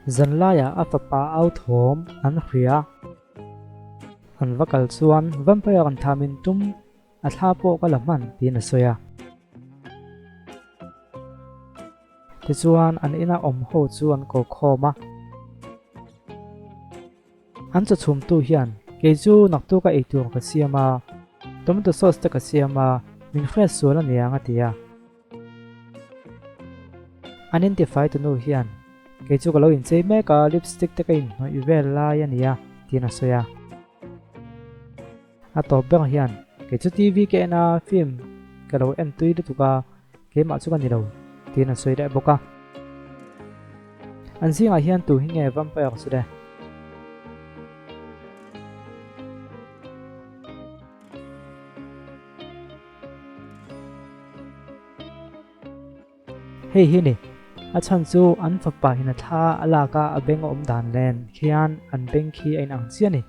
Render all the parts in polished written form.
Zanlaiah a fapa au thawm an hria. An va kal chuan vampire an tham in tum a thla pawh ka la hman tiin a sawi a. Tichuan an ina awm ho chu an ko khawm a. An chaw chhumtu hian kei chu naktuk a eitur ka siam a, tomato sauce te ka siam a, min hriat sual a niang a ti a. An intifai tunu hian kei chu ka lo inchei mek a, lipstick te ka inhnawih vel lai a nia tiin a sawi a. A tawp ber hian kei chu TV ka en a, film ka lo en tui lutuk a, keimah chu ka ni lo tiin a sawi leh bawk a. An zingah hian tu hi nge vampire chu le? Hei hi ni, a chhan chu an fapa in a thla a lak a a beng a awm dan len khian an beng khi a inang chiah a ni.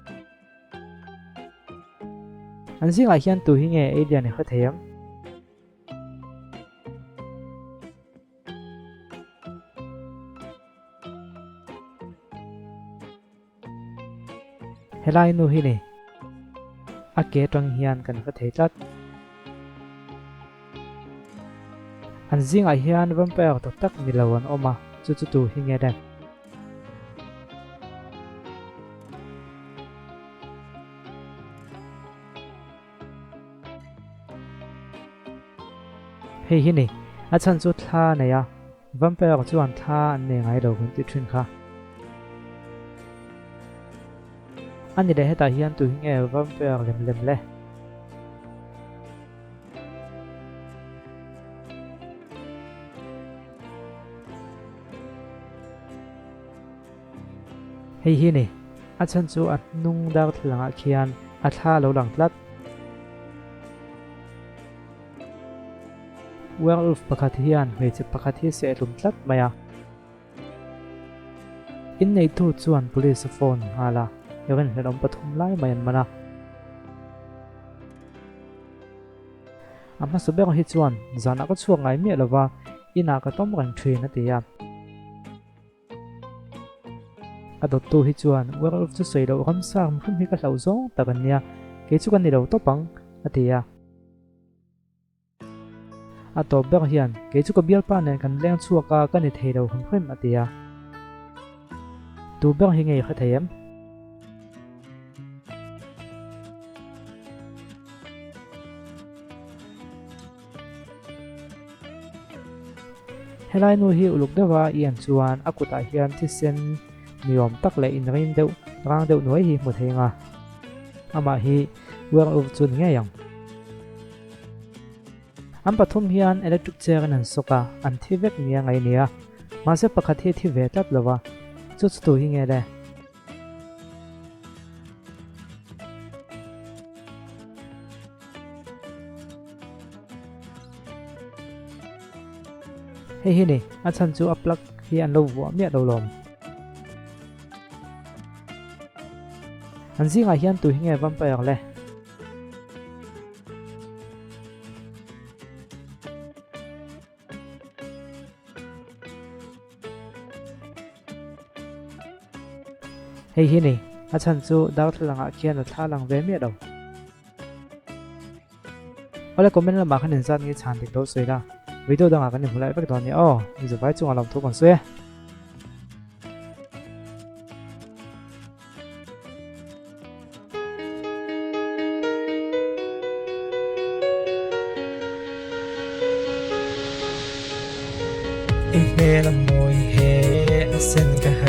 An zingah hian tu hi nge alien i hre thei ang? Helai nu hi ni, a ke atang hian kan hre thei tlat. An zingah hian vampire tak tak ni lo an awm a, chu chu tu hi nge le? Hei hi ni, a chhan chu thla a nei a, vampire chuan thla an nei ngai lo kan tih thin kha. A ni leh hetah hian tu hi nge vampire lem lem le? Hei hi ni, a chhan chu a hnung darthlalang ah khian a thla a lo lang tlat. Werewolf pakhat hian hmeichhe pakhat hi sehlum tlat mai a. Inneitu chuan police a phone nghal a, rinhlelawm pathum lai mai an man a. A hmasa ber hi chuan zanah ka chhuak ngai miah lova, inah ka tawm reng thin a ti a. A dawttu hi chuan werewolf chu sawi loh ramsa hrim hi ka hlauh zawng tak an nia, kei chu ka ni lo tawp ang, a ti a. A tawp ber hian kei chu ka bialpa nen kan leng chhuak a, ka ni thei lo hrim hrim, a ti a. Tu ber hi ngei hre thei em? Helai nu hi uluk deuha i en chuan a kutah hian thisen niawm tak leh inrin deuh rang deuh nuai hi hmu thei ang a, amah hi werewolf chu ni ngei ang. An pathum hian electric chair in an sawk a, an thi vek nia ngaih nia. Mahse pakhat hi a thi ve tlat lo va, chu chu tu hi nge le? Hei hi ni, a chhan chu a plug hi an lo vuah miah lo lawm. An zingah hian tu hi nge vampire le? Hei hi ni, a chhan chu darthlalang ah khian a thla lang ve miah lo. Awle comment lamah khan inzat nge chhan dik lo sawi la, video dangah kan inhmu laih vek dawn nia aw, inzavai chungah lawmthu kan sawi e. I hmel a mawi he a sen ka.